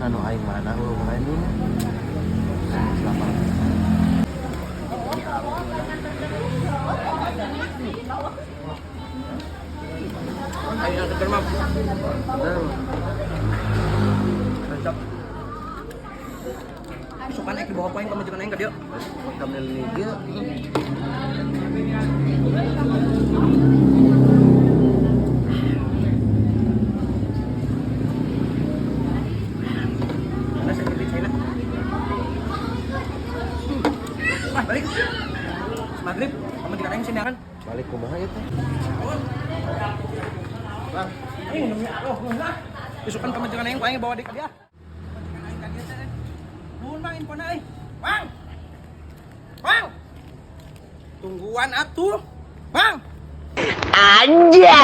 Nah, nu aing mana lu lain dulu. Selamat. Ayo seger mah. Bener. Resep. Isukan aing dibawa ku aing pamajikan aing ka dieu. Kamil nih dia. Mana saya jadi China. Wah, balik. Maghrib, pamajikan aing sini kan. Balik kumaha ya teh? Bang, ini minumnya. Oh, enggak. Isukan pamajikan aing ku aing bawa deui ka dia. Pamajikan aing ka dieu teh. Nuhun Bang infona euy. Bang. Bang. Tungguan atuh. Bang. Anjay.